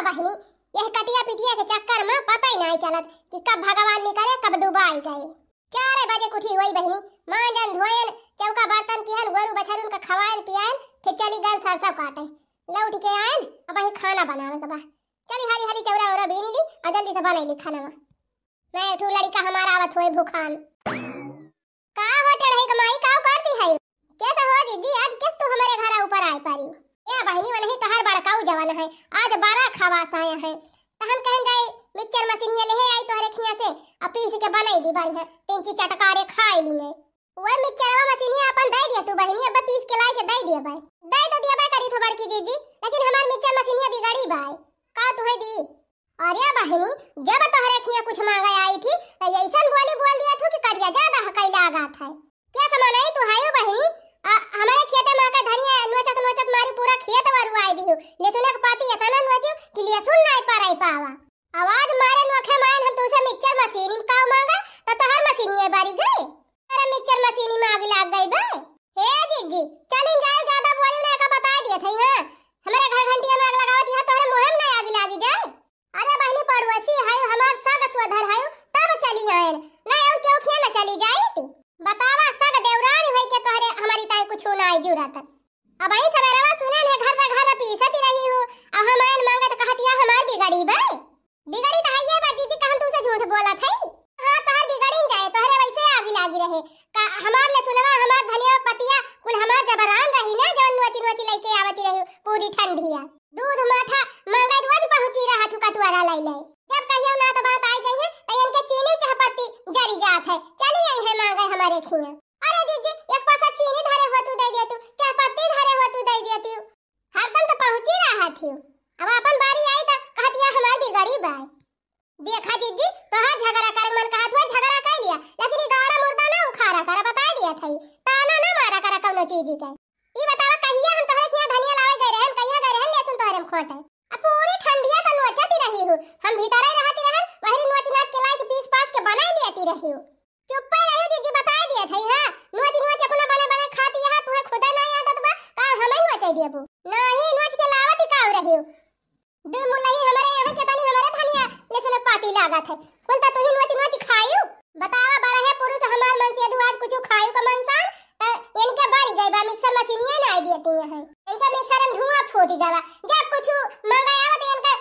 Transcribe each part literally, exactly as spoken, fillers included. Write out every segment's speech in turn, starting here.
बहिनी, यह कटिया पिटिया के चक्कर मा पता ही नाहीं चलत कि कब भगवान निकरे, कब डुबाइ गए। चार बजे क उठी होई बहिनी, मांजन धोयन, चौका बर्तन किहन, गोरू बछरुन का खवायन पियायन, फिर चली गन सरसों काटे। लौटि के आयन, अबहीं खाना बनावे के बा। चली हाली हाली चौरा ओरा बीनि ली अउर जल्दी से बनाइ ली खाना। मैं एक ठो लड़िका हमार आवत होए भूखान। का हो टेढ़ई क माई, का करती है? कैसे हो दीदी, आज कैसे तू हमरे घर ऊपर आइ परी? ए बहिनी, वनही तोहार बड़काऊ जवन है, आज बड़ा खवास आया है। त हम कहन जाई मिक्सचर मशीनिया लेहे आई तोहरे खिया से, अ पीस के बनाइ दी बढ़िया, तिनची चटकारे खाइ लीने। वह मिक्सचरवा मशीनिया अपन दइ दिया तू बहिनी, अब पीस के लाइ के दइ दिया बाय। दइ तो दिया बाय करी थो बड़की जीजी, लेकिन हमार मिक्सचर मशीनिया बिगड़ी बाय। का तुहे दी? अरे बहिनी, जब तोहरे खिया कुछ मांगे आई थी, त ऐसन बोली बोल दिया थू कि करिया ज्यादा हकई लागत है। क्या समानाई तू हायो बहिनी? अ, हमरे खेते मा का धनिया नोचत नोचत मारी पूरा खेत वरुआइ दिहू। लहसुन के पाती एतना नोचियो कि लहसुन नाहीं परइ पावा। आवाज मारे नोखे मायन हम तुसे मिक्सचर मशीन मा का मांगा, त तोहर मशीनिया बरी गई। अरे मिक्सचर मशीन मा आग लाग गई बा। हे जीजी, चलिन जाओ, ज्यादा बोली ना का बताइ दिया थई, हाँ। हमरे घर घंटिया मा आग लगावत यहाँ तोहरे मुँह मा ना आग लागी जाए। अरे बहिनी, पड़ोसी है, हमार सग सोदर है, तब चली आयन। ना और केहू खिया ना चली जाइत। बतावा, सग देवरान होई के तोहरे हमारी ताई कुछ ना आई जुरत। अबहीं सबेरवा सुनन है घर घर पीसत रही हो, अब हम आयन मांगत कहतिया हमार बिगड़ी बा। बिगड़ी त हइये बा जीजी, का हम तुसे झूठ बोलत है? हाँ, तोहर बिगड़ी न जाए, तोहरे वैसे आगी लागी रहे। का हमार लहसुनवा, हमार धनिया पतिया, कुल हमार जबरान रही ना, जवन नोची नोची लइके आवती रही पूरी ठंडिया। दूध माठा मांगे रोज पहुंची रहा थू कटोरा लइ ले। जब कहियो ना त बात आइ जाइए, त इनके चीनी चाहपत्ती जरी जात है, चली आई है मांगे हमारे खिया। अरे जीजी, एक पासा चीनी धरे हो तू दइ देतू, चाहपत्ती धरे हो तू दइ देतू। हरदम त पहुंची रहा थी, अब अपन बारी आई त कहतिया हमार बिगड़ी बाय। देखा जीजी, तोहार झगड़ा करे मन कहत हुआ, झगड़ा कर लिया, लेकिन ई गाड़ा मुर्दा ना उखाड़ा करा, बताइ दिया थई। ताना ना मारा करा कउनो चीजी के। ई बतावा, कहिया हम तोहरे खिया धनिया लावे गए रहन, कहिया गए रहन लहसुन तोहरे में खोटे? अब पूरी ठंडिया त नोचती रही हूँ, हम भीतरे रहती रहन, वहरी नोच नाच के लाइके पीस पास के बनाइ लियती रही हूँ। चुप्पे रहो जीजी, बताइ दिया थई, हाँ? नोच नोच अपना बने बने खाती यहाँ, तुहे खुदे नाहीं आदत बा, का हमें नोचे देबू? नाहीं, नोच के लावत ही काऊ रही हूँ। दू मुलही हमरे यहाँ के तनी हमरे धनिया लहसुन पाती लागत है। कुल त तुही नोच नोच खायू। बतावा, बड़ा है पुरुष हमार मन से यदु आज कुछ खायू का मनसान, त इनके बारी गई बा मिक्सर मशीनिया नाहीं देती यहाँ। इनके मिक्सर में धुआं फूट गवा। जब कुछ मांगा आवत इनके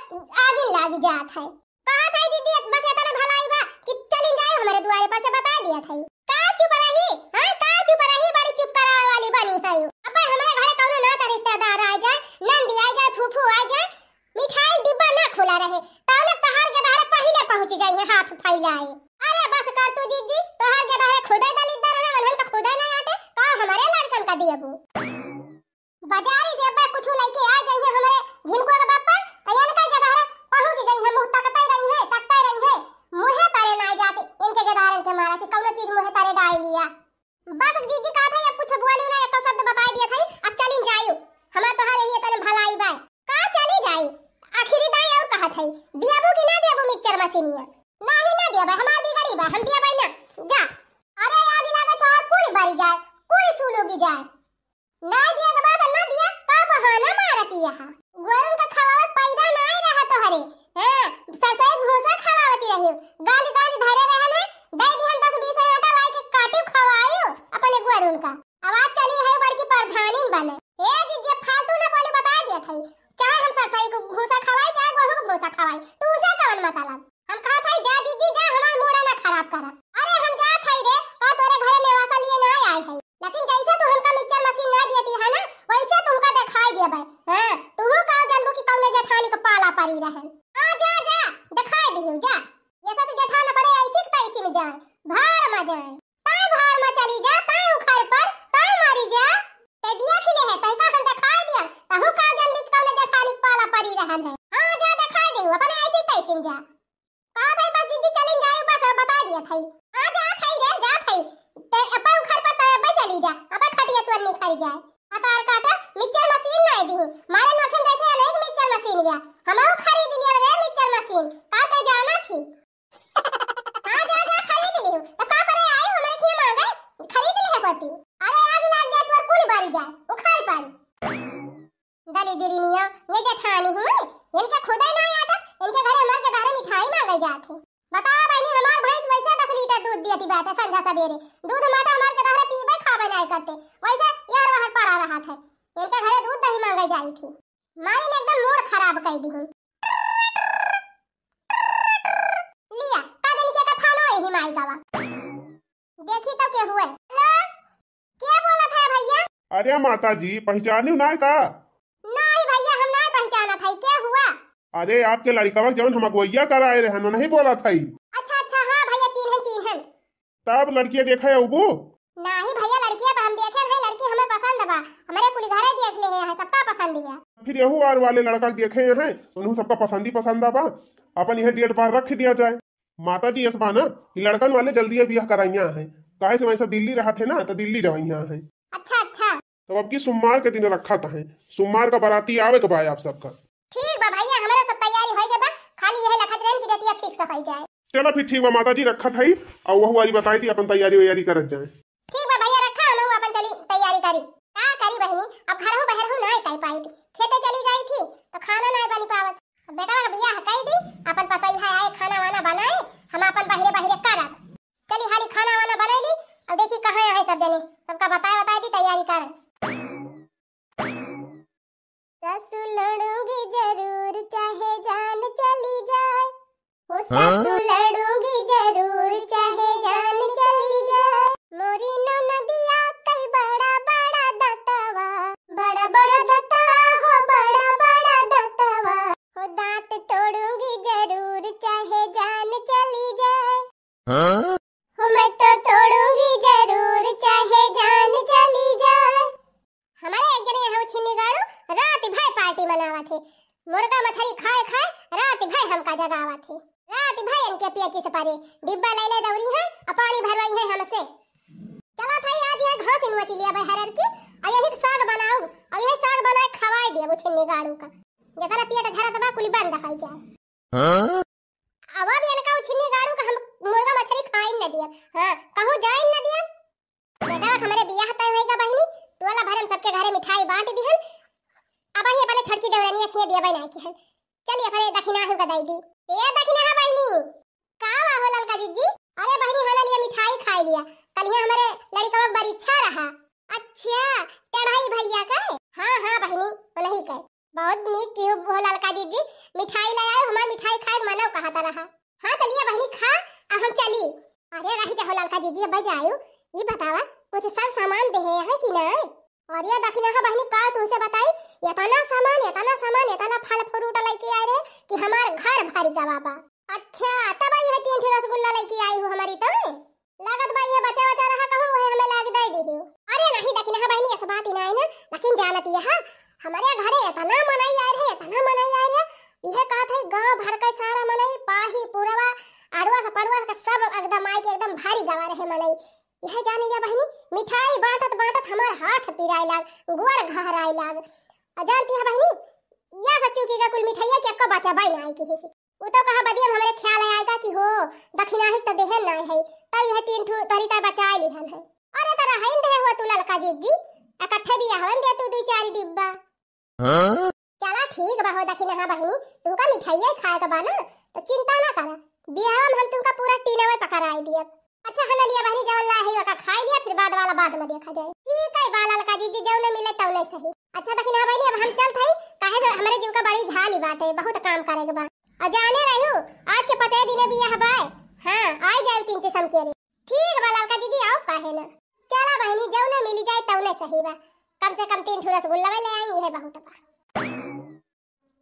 आगिन लागी जात है। कहा था जीजी, एक बस इतना भलाई बा कि चली जाए हमरे दुआरे पर से बताइ दिया था। का चुप रही? हाँ, का चुप रही? बड़ी चुप करावे वाली बनी है। अब हमारे घरे कौनो नाता रिश्तेदार आ जाए, नंदी आ जाए, फूफू आ जाए, मिठाई डिब्बा ना खुला रहे, तौले तहार के दहरे पहिले पहुंच जाई है हाथ फैलाए। अरे बस कर तू जीजी, तोहार के दहरे खुदे दलिद्दर है, उन्हन का खुदे ना आटे, का हमारे लड़कन का दियबू? बाजारी से अब्बे कुछ लइके आ जाइए हमरे झिनकुआ के बापा, त इनका के दहरे पहुंच जाई है, मुंह तकते रही है, तकते रही है, मुंहे तरे ना जाते, इनके के दहरन के मारा कि कौनो चीज मुंहे तरे डाल लिया। बस जीजी कहा था, अब कुछ बोली ना, एको शब्द बताइ दिया था, अब चली जाई। हमार तोहार यही इतने भलाई बाय। का चली जाई? आखिरी दाई और कहा था, दियाबू कि ना दियाबू मिक्सचर मशीनिया? नाहीं ना दियाबे, हमार बिगड़ी बा, हम दियाबे ना। जा। अरे आग लागे तोहार कुल बरी जाए, कुल सुलुगी जाए। ना दिया के बाद ना दिया, का बहाना मारती यहाँ? गोरुन का खवावत पैदा ना रहा तोहरे। हाँ, सरसोई भूसा खवावती रही। गांज गांज धरे रहन है, दे दिहन दस बीस आटा लाई के काटी खवायू अपने गोरुन का। अब आज चली है बड़की प्रधानी बने। हे जीजी, फालतू ना बोले, बताइ दिया था। चाहे हम सरसोई को भूसा खवाई, चाहे गोहूं को भूसा खवाई, तू उसे कवन मतलब? हम कहा था, जा जीजी जा, हमार मूड़ा ना खराब करा। अरे हम जा था रे, का तोरे घरे नेवासा लिए ना आए है। लेकिन जैसे तू हमका मिक्सचर मशीन ना दियती है ना, वैसे तुमका दिखाई देबे। हाँ, तुहू का जानबू कि कौने जेठानी के पाला परी रहे। हाँ, जा, जा, दिखाई दिहू, जा। जैसे से जेठान पड़े, ऐसी के तैसी में जाए, भाड़ में जाए। ताई भाड़ में चली जा, ताई उखड़ पर, ताई मरी जा। ते दिया खिले है, तैका हम दिखाई दिया। तहू का जानबी कि कौने जेठानी के पाला परी रहन है। हाँ, जा, दिखाई दिहू, अपने ऐसी तैसी में जा। का भाई, बस जीजी चलिन जाए, बस बता दिया था। हाँ, जा थाई रे, जा थाई। ते अब्बे उखड़ पर, ते अब्बे चली जा, अब्बे खटिया तोर निखर जाए। हतार काटा, मिक्सचर मशीन नाहीं दी। मारे नोखन जैसे अनेक मिक्सचर मशीन गया। हमहू खरीद लिया रे मिक्सचर मशीन। का ते जाना थी? हाँ, जा, जा, खरीद लिहू। तो का करे आई, हमरे खिया मांगे, खरीद लिहे पति। अरे, आग लाग गया तोर कुल बारी जा, उखाड़ पारी। दली दिरिनिया, ये जेठानी हुई, इनके खुदे ना सबेरे। दूध माटा हमार के तहरे पीबे खाबे नाहीं करते, वैसे यार वहर परा रहत है। इनके घरे दूध दही मांगे जाई थी, मारी ने एकदम मूड खराब कइ दिहिन। लिया, का दिन के कथानो यही माई गवा। देखी तो के हुए। हेलो, के बोलत है भैया? अरे माता जी, पहचानी नाहीं का? नाहीं भैया, हम नाहीं पहचानत है, के हुआ? अरे आपके लड़िकवा जौन हम अगुवैया कराए रहन, नहीं बोलत है। अच्छा अच्छा, हाँ भैया, चीन्हन चीन्हन। तब लड़किया देखे अउबू? नाहीं भैया, लड़किया तो हम देखे हैं, लड़की हमें पसंद बा, हमरे कुल घरे देख ले हैं, सबका पसंद बा। फिर यहू आर वाले लड़का देखे हैं, उन्हू सबका पसंद ही पसंद बा। अपन यह डेट बार रख दिया जाए। माता जी, यस बा ना, ई लड़कन वाले जल्दी बियाह कराइया हैं, काहे से वैसे दिल्ली रहत है ना, तो दिल्ली जवैया हैं। अच्छा अच्छा। तब अब की सोमवार के दिन रखत है, सोमवार का बाराती आवे के बा आप सबका। ठीक बा भैया, हमारा सब तैयारी होई गए बा, खाली यह लखत रहन की डेटिया fix होई जाए। चलो फिर ठीक बा माता जी, रखत है, और वह वाली बताई थी अपन तैयारी वैयारी करत जाए। ठीक बा भैया, रखा, हम अपन चली तैयारी करी। का करी बहिनी, अब घरहू बहरहू नाय कई पाई थी, खेते चली जाई थी तो खाना नाय बनी पावत। अब बेटवा का बियाह कई दी, अपन पतई है आए, खाना वाना बनाए, हम अपन बहिरे बहिरे करब। चली हाली खाना वाना बनाई ली, अब देखी कहाँ है सब जने, सबका बताए बताए दी तैयारी कर। सासू लड़ूंगी जरूर चाहे जान चली जाए, ओ हाँ? सासू लड़ूंगी जरूर चाहे जान चली जाए। मोरी ननदिया कई बड़ा बड़ा दतवा, बड़ा बड़ा दतवा हो, बड़ा बड़ा दतवा हो, दांत तोड़ूंगी जरूर चाहे जान चली जाए। हाँ? हो मैं तो तोड़ूंगी जरूर चाहे जान चली जाए। हमारे एक जने यहाँ उछिन्नी गाड़ू रात भर पार्टी मनावत है, मुर्गा मछली खाए खाए रात भर हमका जगावत है। रात भर इनके पेचिस परे, डिब्बा ले ले दौरी है और पानी भरवाई है हमसे। चला था आज यह घास नोच लिया भाई हरर की, और यही साग बनाऊ और यही साग बनाए खवाए दिया उछिन्नी गाड़ू का। जितना पेट झरत बा कुल बंद हो जाए। हाँ? अब अब इनका उछिन्नी गाड़ू का हम मुर्गा मछली खाइन न दिया, हाँ, कहूँ जाइन न दिया। बेटा, हमारे बियाह तय होइगा बहिनी, टोला भर हम सबके घरे मिठाई बांट दिहन। अब ही अपने छोटकी देवरनिया खिए दिया बना की हन। चलिए अपने दखिनाहू का दई दी। ए दखिनाहा बहिनी, का बा हो ललका जीजी? अरे बहिनी, हाँ ना लिया मिठाई खाई लिया, कल यहाँ हमारे लड़िकवा के परीक्षा रहा। अच्छा, टेढ़ाई भैया का? हाँ हाँ बहिनी, उन्हीं का। बहुत नीक किहू हो ललका जीजी, मिठाई ले आयो, हमार मिठाई खाए के मनो कहत रहा। हाँ, तो लिया बहिनी खा, अब हम चली। अरे रह जा हो ललका जीजी, अब जायो, ई बतावा, कुछ सब सामान देहे हैं कि ना? अरे दखिनाहा बहिनी, का तुमसे बताई, इतना सामान, इतना सामान, इतना फल फ्रूट लेके आए रहे कि हमार घर भर गवा बा। अच्छा, तब यह तीन ठो रसगुल्ला लेके आई हूँ हमारी तो। लागत बा यह बचा बचा रहा कहूँ, वह हमें लाग दे दी हो। अरे नहीं दखिनाहा बहिनी, ऐसा बात ही ना है ना, लेकिन जानत यह हमारे घरे इतना मनई आए रहे, इतना मनई आए रहे, यह कहत है गांव भर का सारा मनई, पाही पुरवा, अड़वा से पड़वा का सब एकदम आए के एकदम भारी गवा रहे मनई। यह जाने या बहिनी, मिठाई बांटत बांटत हमार हाथ पिराए लाग, गोड़ घहराए लाग। आ जानती है बहिनी, या सच्चू की का कुल मिठाइया के एक्को बचा बाई ना आई किसी से। उ तो कहा बदिया में हमरे ख्याल आएगा कि हो, दखिनाही तो देहे ना है, तब यह तीन ठू तोरी तय बचाए लिहन है। अरे तो रहन दे हो तू ललका जीजी, इकट्ठे बियाहवन दे तू दू चार डिब्बा। हाँ? चला ठीक बा हो दखिनाहा बहिनी, तुमका मिठाइया खाए के बा ना, तो चिंता ना करा, बियाह में हम तुमका पूरा टीना में पकड़ाई दिया। अच्छा है ना लिया बहिनी, जवन ला है ओका खाई लिया, फिर बाद वाला बाद में देखा जाए। ठीक है बा ललका जीजी, जौने मिले तौने सही। अच्छा दखिनाहा बहिनी, अब हम चलत हई, काहे से हमरे जीव का बड़ी झाली बाटे, बहुत काम करे के बा। और जाने रहू, आज के पचे दिने बियाह बाय। हाँ, आई जाए तीन से समकेरी। ठीक बा ललका जीजी, आओ काहे ना। चला बहिनी, जौने मिली जाए तौने सही बा, कम से कम तीन ठो रसगुल्ला ले आई, यह बहुत बा।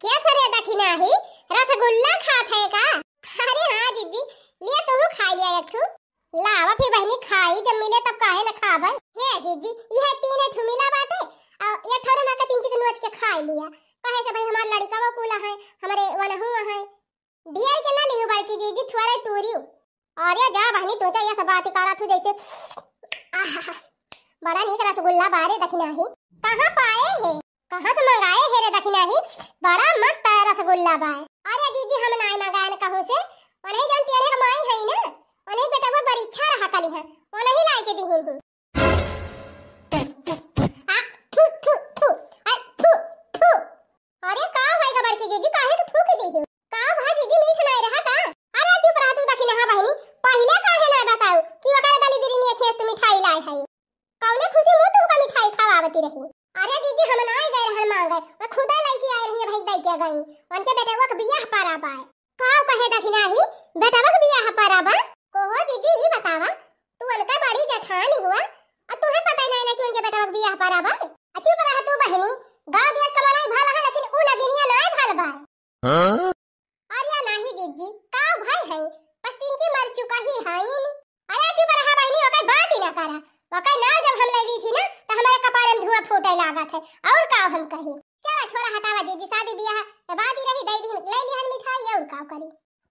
क्या सरे दखिनाही, रसगुल्ला खात है का? अरे हाँ जीजी, लिया तुहू खा लिया एक ठू। लावा फिर बहिनी खाई, जब मिले तब काहे न खाबे। हे जीजी, यह तीन ठू मिला बाटे, और ये ठोरे माँ का तीन चिकन नोच के खाई लिया। कहे से भाई हमार लड़िका वो कूला है, हमारे वनहु है। ढेर के ना लिहू बड़की जीजी, थोड़े तूरियो। अरे जा बहिनी, तू तो ये सब बात ही करा तू जैसे, आहा, बड़ा नीक रसगुल्ला बारे दखिनाही। कहाँ पाए है? कहाँ से मंगाए है रे दखिनाही? बड़ा मस्त है रसगुल्ला बा। अरे जीजी, हम नाय मंगाए न कहूँ से, उन्हीं जौन तेरे के माई है ना, उन्हीं बेटा वो परीक्षा रहा कली है, उन्हीं लाई के दिहिन ही। आ, थू, थू, थू, आ, थू, थू। अरे का होइगा बड़की जीजी, काहे के थूक दी हो? का भा जीजी, मीठ नाय रहा का? अरे चुप रहा तू दखिनाहा बहिनी, पहिले काहे ना बताऊ कि ओकरे दली उनके बेटवा के बियाह परा बा। का कहे दखिनाही, बेटवा के बियाह परा बा? कहो जीजी, ई बतावा, तू उनका बड़ी जेठानी हुआ, अउर तुहे पता ही नाहीं ना कि उनके बेटवा के बियाह परा बा? आ चुप रह तू बहिनी, गाँव देश का मनई भला है, लेकिन उ नगिनिया नाहीं भल बा। हाँ? अरे नाहीं जीजी, का भय है, पस्तीन की मर चुका ही है। अरे चुप रहा बहिनी, ओकर बात ही ना करा। ओकर नाव जब हम ले ली थी ना, तो हमारे कपारे में धुआं फूटे लागत है। और का हम कही? चला छोड़ा, हटावा जीजी, शादी बियाह के बात ही रही, दे दी, ले ली हन मिठाई, और का करी?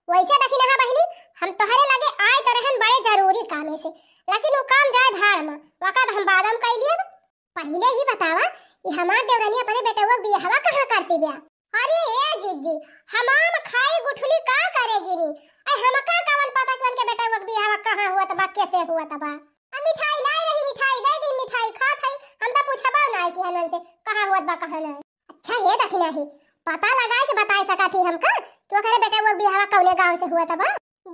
वैसे दखिनहा बहिनी, हम तोहरे लगे आए तो रहन बड़े जरूरी कामे से, लेकिन वो काम जाए भाड़ में, ओकर हम बाद में कई लियब। पहिले ही बतावा, ई हमार देवरनी अपने बेटवा के बियाहवा कहाँ करती बिया? अरे ए जीजी, हमाम खाई गुठली का करेगी नी? अरे हमका कवन पता कि उनके बेटवा के बियाहवा कहाँ हुआ त बा, कैसे हुआ त बा? अब मिठाई लाई रही, मिठाई दे दी, मिठाई खात है, हम तो पूछबा ना कि हनन से कहाँ हुआ त बा, कहाँ नहीं। अच्छा हे दखिनही, पता लगाए के बताए सका थी हमका कि ओकरे बेटवा के बियाहवा कौने गाँव से हुआ त बा?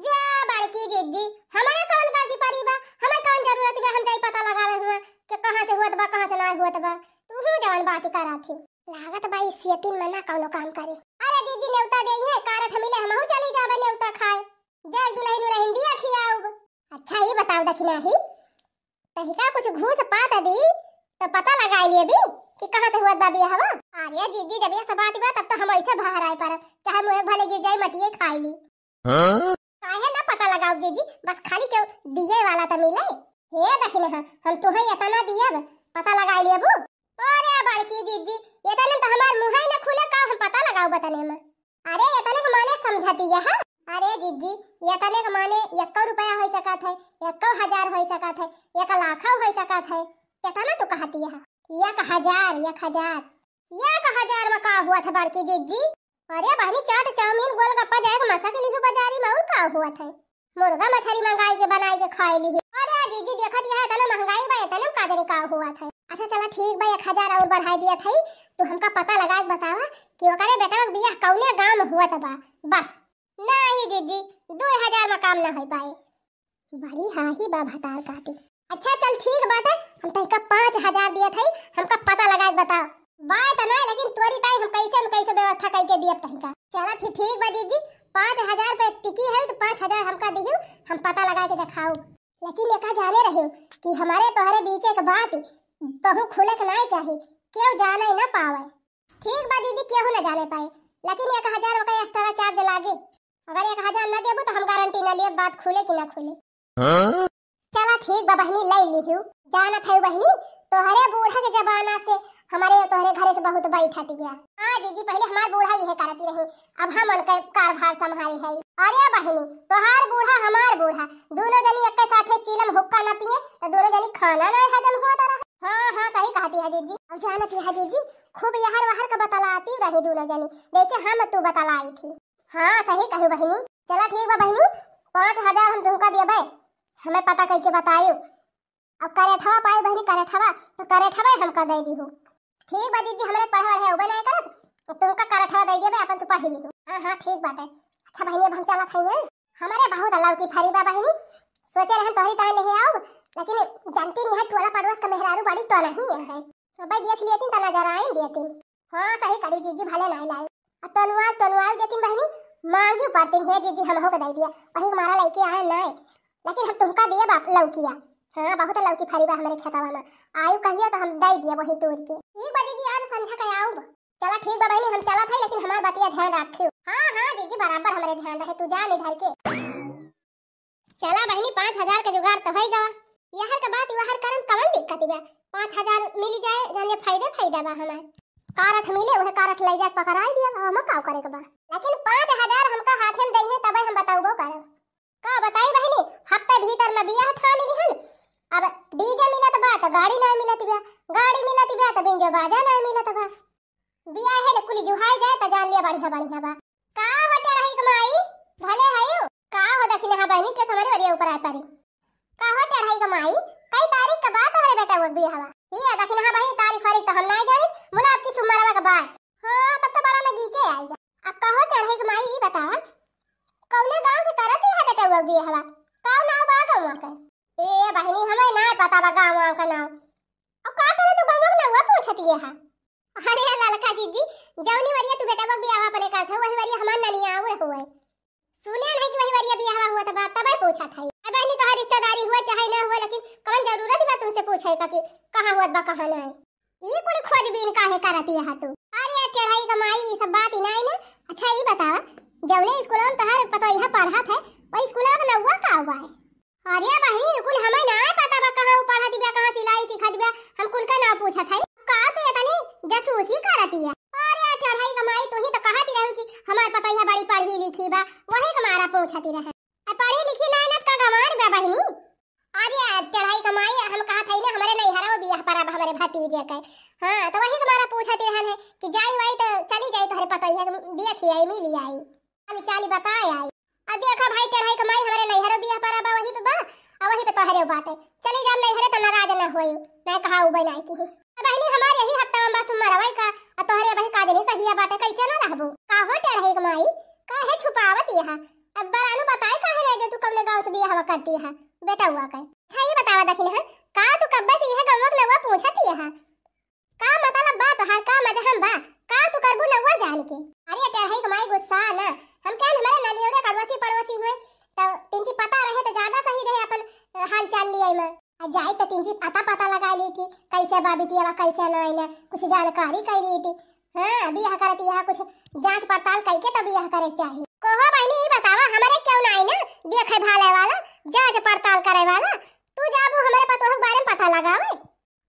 जा बड़की जिज्जी, हमरे कौन कर्जी परी बा, हमें कौन जरूरत बा हम जाई पता लगावे हुआ कि कहाँ से हुअत बा, कहाँ से नाय हुअत बा। तू हूँ जवन बात करा थी। लागत बा ई सेतिन में ना कौनो काम करे। अरे जिज्जी नेवता देई है, कारठ मिले हमहू चली जाबे नेवता खाए। जाए दुलहिन उलहिन दिया खियाउब। अच्छा ई बताओ दखिनही, तहिका कुछ घूस पात दी तो पता लगाई लेबी कि कहाँ से हुअत बा बियाहवा। अरे जिज्जी जब ये सब बात बा तब तो हम ऐसे बाहर आए परब, चाहे मुँहे भले गिर जाए मटिए खाई ली। हाँ? काहे ना पता लगाओ जीजी, बस खाली केहू दिए वाला त मिले। हे दखिनहा, हम तुहे एतना दियब, पता लगाई लेबू? अरे बड़की जीजी, एतने त हमार मुँहे न खुले का हम पता लगाओ बतने में। अरे एतने के माने समझती है? अरे जीजी, एतने के माने एक्को रुपया हो सकत है, एक्को हजार हो सकत है, एक लाखो हो सकत है। केतना तू कहती है? एक हजार, एक हजार। एक हजार में का हुआ था बड़की जीजी? अरे बहनी, चाट, चाउमीन, गोलगप्पा जाए के मसा के लिहू बाजारी में, और का हुआ था? मुर्गा मछरी मंगाई के बनाई के खाए लिहू। अरे जीजी देखत यहाँ इतना महंगाई बा, इतने में का जाने का हुआ था। अच्छा चला ठीक बा, एक हजार और बढ़ाई दिया था, तू हमका पता लगा के बतावा कि ओकरे बेटवा के बियाह कौने गाँव में हुआ था बा। बस नहीं जीजी, दो हजार में काम ना हो पाए। बड़ी हाही बा भतार काटी। अच्छा चल ठीक बाटे, हम तहिका पाँच हजार दियत हई, हमका पता लगा के बताओ। बात ना, लेकिन तोरी ताई हम कैसे न कैसे व्यवस्था करके दियब तहिका। चला फिर ठीक बा जीजी, पाँच हजार पे टिकी है तो पाँच हजार हमका दिहू, हम पता लगा के देखाऊ। लेकिन एका जाने रहियो कि हमारे तोहरे बीच एक बात कहूँ खुले के नाई चाही, केहू जाने ना पावे। ठीक बा दीदी, केहू ना जाने पाए, लेकिन एक हजार ओका extra charge लागे। अगर एक हजार ना देबू तो हम गारंटी ना लेब बात खुले कि ना खुले। हाँ? चला ठीक बा बहिनी, ले लिहू। जानत है बहिनी, तोहरे बूढ़ा के जमाना से हमारे तोहरे घरे से बहुत बैठत बिया। हाँ दीदी, पहले हमार बूढ़ा यह करती रही, अब हम उनके कारभार संभाली है। अरे बहिनी, तोहार बूढ़ा हमार बूढ़ा, दोनों जनी एक साथे चीलम हुक्का न पिए तो दोनों जनी खाना ना हजम हुआ तारा। हाँ हाँ, सही कहती है दीदी। अब जानती है दीदी, खूब यहर वहर का बतलाती रही दोनों जनी, जैसे हम तू बतलाई थी। हाँ सही कहू बहिनी। चला ठीक बा बहिनी, पाँच हजार हम तुमका देबे, हमें पता करके बताइयो। अब करेठवा पाई बहिनी, करेठवा तो करेठवा हमका दे दीहू। ठीक बा दीदी, हमरे पढ़े वढ़े अउबे नहीं करत, तो तुमका करेठवा दे देबे, अपन तू पढ़ लीहू। हाँ हाँ ठीक बाटे। अच्छा बहिनी, अब हम चलत हई हैं, हमरे बहुत लौकी फरी बा बहिनी, सोचे रहन तोहरी ताई लेहे आउब, लेकिन जानती नहीं है टोला पड़ोस का मेहरारू बड़ी तो नहीं है, तो भाई देख लियतिन त नजर आइन देतिन। हाँ सही करी जीजी, भले नाई लाई। आ टोनवाल टोनवाल देतिन बहिनी, मांगी पड़तिन, हे जीजी हमहू के दे दिया, वही हमारा लेके आए नाई, लेकिन हम तुमका दिए बाप लौकिया। हाँ बहुत लौकी फरी बा हमरे खेतवा में, आयु कहिए तो हम दे दिए वही तोड़ के। ठीक बा दीदी, आज संझा के आउब। चला ठीक बा बहिनी, हम चलत है, लेकिन हमार बतिया ध्यान रखियो। हाँ हाँ जीजी, बराबर हमरे ध्यान रहे, तू जा निधर के। चला बहिनी, पाँच हजार के जुगाड़ तो होई गवा। यहर के बात वहर करन कवन दिक्कत बा? पाँच हजार मिली जाए, जाने फायदे फायदा बा हमार। कारठ मिले, उहे कारठ ले जाके पकड़ाई दिया, हम का करे के बा? लेकिन पाँच हजार हमका हाथे में दइहे, तबे हम बताउबो करब। का बताई बहिनी, हफ्ते भीतर में बियाह ठान लिहन। अब डीजे मिलत बा त गाड़ी ना मिलत बा, गाड़ी मिलत बा त बिंजो बाजा ना मिलत बा। बियाहे ले कुली जुहाई जाए त जान लिया बढ़िया बढ़िया बा। का हो टेढ़ई के माई, भले हयू? का हो दखिनहा बहिनी के हमरे वरिया ऊपर आए परी। का हो टेढ़ई के माई, कई तारीख के बा तोहरे बेटा वो बियाहवा? ही दखिनहा बहिनी, तारीख वारीख तो हम नाई जानी, मुला आपकी सुमरवा के बा। हाँ, तब तो बड़ा नगीचे आएगा। अब का हो टेढ़ई के माई, ई बतावा, कौने गांव से करत है बेटा वो बियाहवा? का नाव बा गाँव के? ए बहिनी, हमें नाई पता बा गाँव वाँव का नाव। अब का करे तू गाँव के नाव पूछती है? अरे ललका जीजी, जौनी वरिया तू बेटवा बियाह अपने करत है, वही वरिया हमार ननिया आउर हुए। सुने नहीं कि वही वरिया बियाह हुआ था, बात तबे पूछत है। अब बहिनी, तोहार रिश्तेदारी हुआ चाहे ना हुआ, लेकिन कौन जरूरत बा तुमसे पूछे का कि कहाँ हुआ बा, कहाँ ना है? ई कुल खोजबीन काहे करती है तू? अरे टेढ़ई क माई, ई सब बात ही नहीं ना। अच्छा, ई बतावा, जौने स्कूल में तोहार पतोहिया पढ़त है, वही स्कूल में नौवा का हुआ है? अरे बहिनी, कुल हमें ना पता बा, कहाँ उ पढ़त बिया, कहाँ सिलाई सीखत बिया, हम कुल का ना पूछत हई। का तू इतनी जासूसी करती है? अरे टेढ़ई क माई, तू ही तो कहती रहू कि हमार पतोहिया बड़ी पढ़ी लिखी बा, वही के मारा पूछती रहे। आ पढ़ी लिखी ना, ना का गंवार बा बहिनी? अरे टेढ़ई क माई, हम कहत हई ना, हमरे नैहरा में बियाह परा बा हमरे भतीजे के। हाँ, तो वही के मारा पूछती रहन है कि जाई वाई तो चली जाई, तोहरे पतोहिया के देखी आई, मिली आई, हाल चाली बताए आई। आ देखा भाई, टेढ़ई क माई, हमरे नैहरो बियाह परा बा, वही पे बा, आ वही पे तोहरे बाटे। चली जाम नैहरे तो नाराज ना होई, नहीं कहा उ बनाई की। अब बहिनी, हमारे यही हफ्ता में बा सुमरवा का, आ तोहरे वही काजनी कहिया बाटे, कैसे ना रहबो? का हो टेढ़ई क माई, काहे छुपावत यहा? अब बरानू बताए काहे नहीं दे तू कौने गाँव से बियाह करती है बेटवा के? अच्छा, ये बतावा दखिन है, का तू कब्बे से यह गाँव के नौवा पूछत यहा? का मतलब बा तोहार, का मजहम बा? का तू करबू नौवा जान के? अरे टेढ़ई क माई गुस्सा ना, हम कहन हमारे ननियोरे अड़ोसी पड़ोसी हुए, तो तिनची पता रहे तो ज्यादा सही रहे अपन, अ, हाल चाल लिए में। आ जाई तो तिनची पता पता लगा ली कि कैसे बा बिटिया, कैसे ना, ना कुछ जानकारी कर ली थी। हाँ, बियाह करती है, कुछ जांच पड़ताल करके तो बियाह करे के चाही। कहो बहिनी, ई बतावा, हमरे क्यों ना आई ना देखे भाले वाला, जांच पड़ताल करे वाला? तू जाबू हमरे पतोह के बारे में पता लगावे?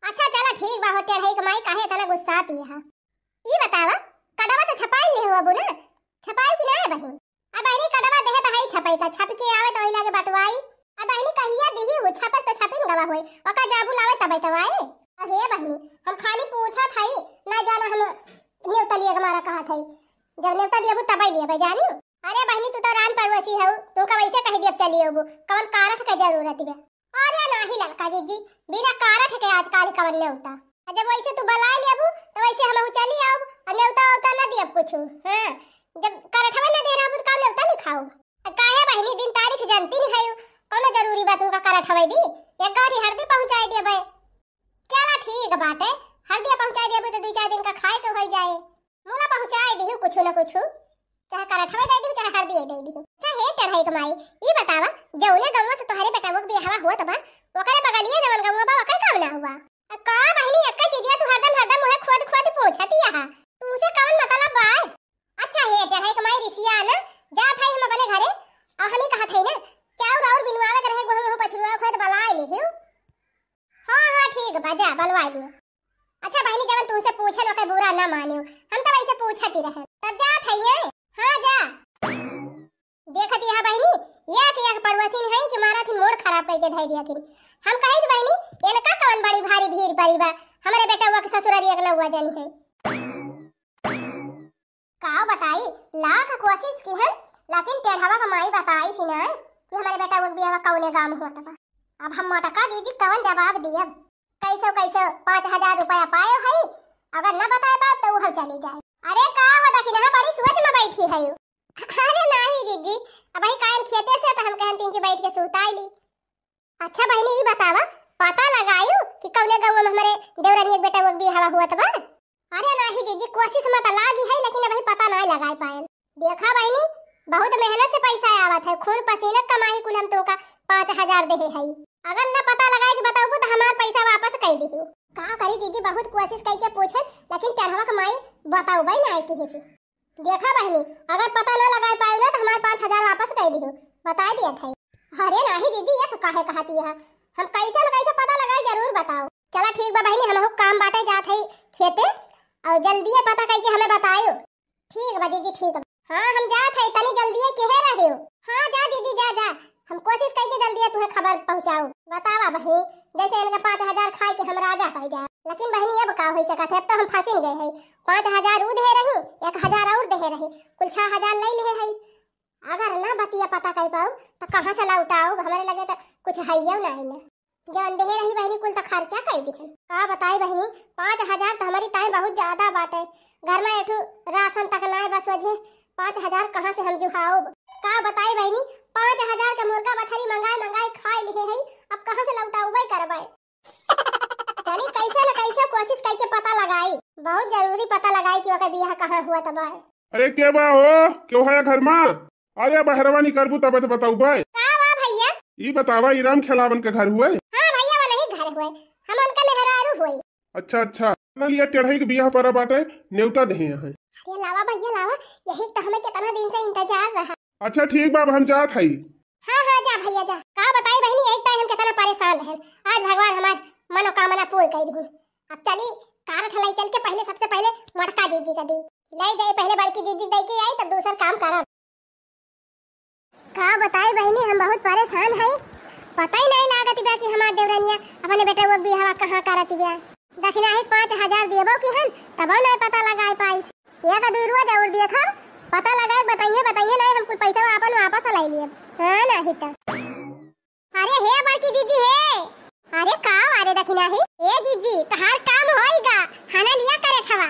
अच्छा चला ठीक बा हो, टेढ़ई क माई काहे इतना गुस्साती है? ई बतावा, कड़वा तो छपाई लिए हो अबू ना? छपाई कि ना है बहिन? अब बहिनी कड़वा देहे तो हई छपाई का, छप के आवे तो वही लागे बटवाई। अब बहिनी कहिया दिही हो, छपे तो छपिन गवा होए, ओका जाबू लावे तबे तो आए। अहे बहिनी, हम खाली पूछत हई, ना जाना हम नेवता लिए के मारा कहत हई। जब नेवता दियबू तबे लिए जानी। अरे बहिनी तू तो रान पड़ोसी हो, तू का वैसे कह दियब चली अबू, कौन कारठ के जरूरत बा? अरे नाही ललका जीजी, बिना कारठ के आजकल कवन नेवता। आ जब वैसे तू बलाइ लेबू, तो वैसे हमहू चली आउब, आ नेवता वेवता ना दियब कुछु। हाँ, जब करठवे ना दे रहबू, तो का नेवता लिखाउब? आ काहे बहिनी, दिन तारीख जानती नहीं है, कौनो जरूरी बा तुमका करठवे दी? एक गांठी हरदी पहुँचाइ देबे। चला ठीक बाटे, हरदी पहुँचाइ देबू, तो दुइ चार दिन का खाए के होइ जाए। मुला पहुँचाए दिहु कुछु न कुछु, चाहे करठवे दे दिहु, चाहे हरदी दे दिहु। अच्छा हे टेढ़ई क माई, ई बतावा, जौने गौवा से तोहरे बेटवा के बियाहवा होत बा, ओकरे बगलिए जवन गौवा बा, ओकर का नाव बा? आ का बहिनी, एक्के चीजिया तू हरदम, हरदम उहे खोद, खोद पूछती आहा, तुमसे कवन मतलब बा? अच्छा हे टेढ़ई क माई रिसिया ना, जात हई हम अपने घरे, अउर हम ही कहत हई ना, चाउर आउर बिनवावे के रहे, गोहूँ, गोहूँ पछुआ खोद बलाए लिहिउ। हाँ, हाँ, ठीक बा, जा, बलवाए लियो। अच्छा बहिनी, जवन तुमसे पूछन ओके बुरा ना मानियो, हम तो वैसे पूछत ही रहे। तब जात हइये? हाँ जा। देखत यह बहिनी, एक एक पड़ोसिन है कि मारा थी मूड खराब करके धै दिया थी। हम कही थी बहिनी, इनका कौन बड़ी भारी भीड़ पड़ी बा, हमरे बेटवा के ससुरारी एक नौवा जनी है। का बताई, लाख कोशिश किहन, लेकिन टेढ़वा क माई बताइस ना कि हमरे बेटवा के बियाहवा कौने गाँव होत बा। अब हम मोटका जीजी कवन जवाब दियब? कैसो कैसो पाँच हजार रुपया पायो है, अगर न बताए पाब तो उहव चली जाए। अरे का हो दखिनहा, बड़ी सोच में बैठी है। अरे नाही जीजी, अबही कायन खेते से तो हम कहन तीन बैठ के सुताई ली। अच्छा बहिनी, ई बतावा, पता लगायू कि कौने गौवा में हमरे देवरानी के बेटवा के बियाहवा होत बा? अरे नाही जीजी, कोशिश में तो लागी है, लेकिन अबही पता नाही लगाए पाएन। देखा बहिनी, बहुत मेहनत से पैसा आवत है, खून पसीना कमाई कुल हम तोका पाँच हजार देहे है। अगर न पता लगाए के बताबू तो हमार पैसा वापस कर दिहू। का करी जीजी, बहुत कोशिश करके पूछे, लेकिन टेढ़वा क माई बताऊ भाई ना किसी। देखा बहिनी, अगर पता ना लगाए पाए ना तो हमार पाँच हजार वापस कर दिहू, बताए दिया था। अरे नाही जीजी, ये सु काहे कहती है, हम कैसे न कैसे पता लगाए जरूर बताओ। चला ठीक बा बहिनी, हमहू काम बाटे जात है खेते, और जल्दी ये पता करके हमें बतायो। ठीक बा जीजी, ठीक बा। हाँ हम जात है, तनी जल्दी ये केहे रहियो। हाँ जा जीजी, जा जा, हम कोशिश करके जल्दी ये तुहे खबर पहुँचाओ। बतावा बहिनी, जैसे इनके पाँच हजार खाए के हम राजा हो जा, लेकिन बहिनी अब का हो सकत है, अब तो हम फंसिन गए है। पाँच हजार ऊ दे रही, एक हजार और दे रही, कुल छह हजार ले ले है। अगर ना बतिया पता कर पाऊ तो कहाँ से लौटाऊ? हमरे लगे तो कुछ है ना, जवन देहे रही बहिनी कुल तो खर्चा कर दिहन। का बताई बहिनी, पाँच हजार तो हमारी ताई बहुत ज्यादा बाटे। घर में एक ठो राशन तक ना बस वजह पाँच हजार कहाँ से हम जुहाउब? का बताई बहिनी, पाँच हजार के मुर्गा मछली मंगाए मंगाए खाए लिहे है, अब कहाँ से लौटाउबे करबे? चली कैसे न कैसे कोशिश करके पता लगाई, बहुत जरूरी पता लगाई कि ओकर बियाह कहाँ हुआ तब है। अरे के बा हो, केहू है घर मा? अरे बहरवा निकरबू तब तो बताऊ बे। का बा भैया? ई बतावा, ई राम खेलावन के घर हुए? हाँ भैया, वो नहीं घर हुए, हम उनका मेहरारू हुए। अच्छा अच्छा, ना लिया टेढ़ई के बियाह परा बाटे, नेवता देहे हैं। अरे लावा भैया लावा, यही तो हमें कितना दिन से इंतजार रहा। अच्छा ठीक बा, अब हम जात हई। हाँ हाँ जा भैया जा। का बताई बहनी, यही टाइम हम कितना परेशान रहन, आज भगवान हमार मनोकामना पूर्ण कर दीन। अब चली कार ठलाई चल के पहले, सबसे पहले मोटका जीजी का दी, ले जाई पहले बड़की जीजी दे के आई, तब दूसर काम करब। का बताई बहिनी, हम बहुत परेशान हई। पता ही नहीं लागत बा कि हमार देवरनिया अपने बेटवा के बियाहवा कहाँ करत बा। दखिनाही पाँच हजार देबो की हन, तबो नहीं पता लगाए पाई। या तो दुई रोज और देखब, पता लगाए, बताइए, बताइए नहीं, हम कुल पैसा आपन वापस लाई लिए। हाँ, नहीं तो। अरे हे बड़की जीजी हे, अरे का अरे दखिनाही, ए जीजी, तहार काम होइगा, हना लिया करे ठवा।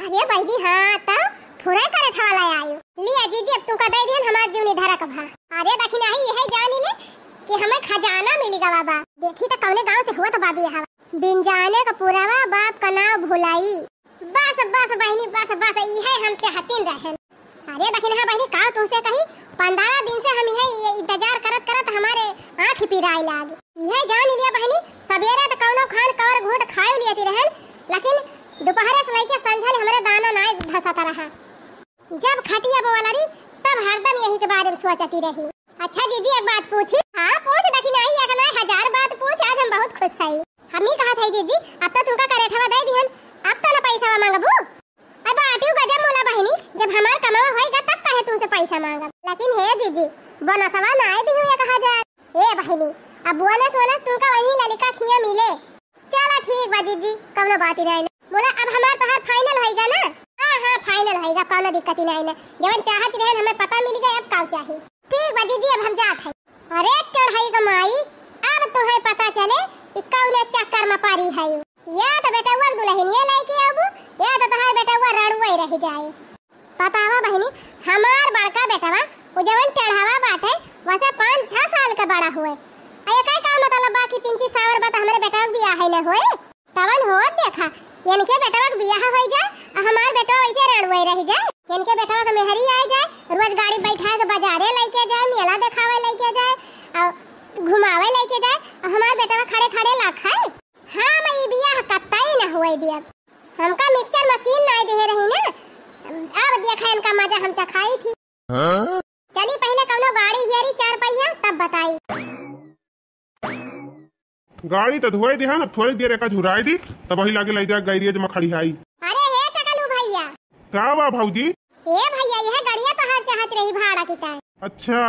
अरे बहिनी, हाँ, त फुरा करे ठवा लाय आयो। लिया जीजी, अब तुमका दे दिहन, हमार जीवनी धरक भा। अरे दखिनाही, यही जानी ले कि हमें खजाना मिल गवा बा। देखी त कौने गाँव से हुआ त बाबी हवा। बिन जाने का पुरावा बाप का नाव भुलाई। बस, बस बहिनी, बस, बस, इहे हम चाहतीन रहन। अरे दखिनहा बहिनी, का तुमसे कही, पन्द्रह दिन से हम इहे ये इंतजार करत करत हमारे आँख पिराए लाग। इहे जान लिया बहिनी, सबेरे त कौनो खान कवर घूंट खाए लियती रहन, लेकिन दोपहरे से लेके संझल हमरे दाना नाय धसत रहा। जब खटिया बोवल रही, तब हरदम यही के बारे में सोचती रही। अच्छा जीजी, एक बात पूछी? हाँ, पूछ दखिनाही, एक ना हजार बात पूछ, आज हम बहुत खुश हई। हम ही कहत हई जीजी, अब तो तुमका करेठवा दे दिहन, अब तो न पैसा मांगबू। अब बाटियो गजब मोला बहिनी, जब हमार कमावा होइगा तब काहे तुमसे पैसा मांगब। लेकिन हे जीजी, बोनसवा नाय दिहू एक हजार। ए बहिनी, अब बोनस वोनस तुमका वही ललिका खिया मिले। चला ठीक बा जीजी, कौनो बात ही नहीं। मोला अब हमार तोहार फाइनल होइगा ना? हाँ हाँ, फाइनल होइगा, कौनो दिक्कत ही नहीं ना। जवन चाहत रहन हमें पता मिल गया, अब का चाही। ठीक बा जीजी, अब हम जात हई। अरे टेढ़ई ग माई, अब तुहे पता चले कि कौने चक्कर में परी है। या तो बेटवा के दुल्हनिया लेके आबू, या तो तोहार बेटवा रड़ुआ ही रह जाए। बतावा बहिनी, हमार बड़का बेटवा, उ जवन टेढ़वा बाटे, वसे पाँच छह साल के बड़ा हुए। आ एकर का मतलब बा कि तीन तीन साल बाद हमरे बेटवा के बियाह ही न होए? तवन होत देखा, इनके बेटवा के बियाह होई जाए, आ हमार बेटवा वैसे रड़ुए रह जाए। इनके बेटवा के मेहरी आए जाए, रोज गाड़ी बैठा के बाजारे लेके जाए, मेला देखावे लेके जाए, और घुमावे लेके जाए, और हमार बेटवा खड़े खड़े लाखाए। हाँ, मैं ई बियाह कतई न होए दियब। हमका मिक्सचर मशीन नाय देहे रही ना, अब देखा इनका मजा हम चखाई थी। हाँ? चली पहले कौनो गाड़ी हेरी चार पहिया, तब बताई। गाड़ी तो धोए दिहन, अब थोड़ी देर एका झुराए दी, तब वही लागे ले जा गैरेज में खड़ी हाई। अरे हे टकलू भैया। का बा भौजी? ए भैया, यह गड़िया तोहार चाहत रही भाड़ा की ताई। अच्छा,